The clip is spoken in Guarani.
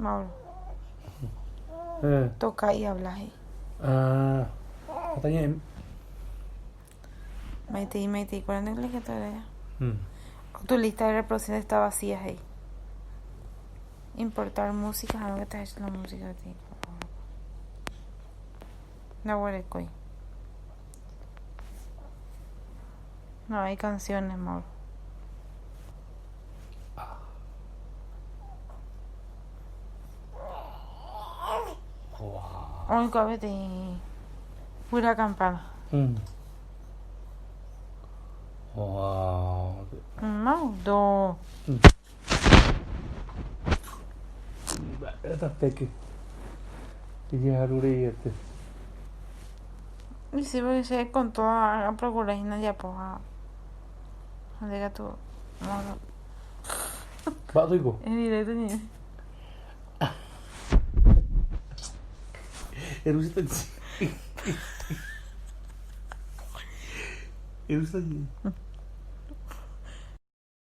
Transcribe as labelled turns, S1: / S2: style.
S1: Mauro.
S2: Eh.
S1: Toca y habla he'i.
S2: Ah, ha tañe'ẽ.
S1: Maitei, maitei, kuéra nde colegiatura.
S2: Mm.
S1: Tu lista de reproducción está vacía he'i. Importar música, ha que te la música ti. Ndaguerekói. No hay canciones, Mauro. Oikuaa peteĩ pura campana.
S2: Mm. Wow.
S1: Mauro.
S2: Mm. Mba'e tapéke. Ijeharu reiete.
S1: Y sí, porque che con toda aprocura hína ajapo ha nde katu Mauro.
S2: Mba'e oiko?
S1: En directo ñe'ẽ.
S2: Erusita. Erusita.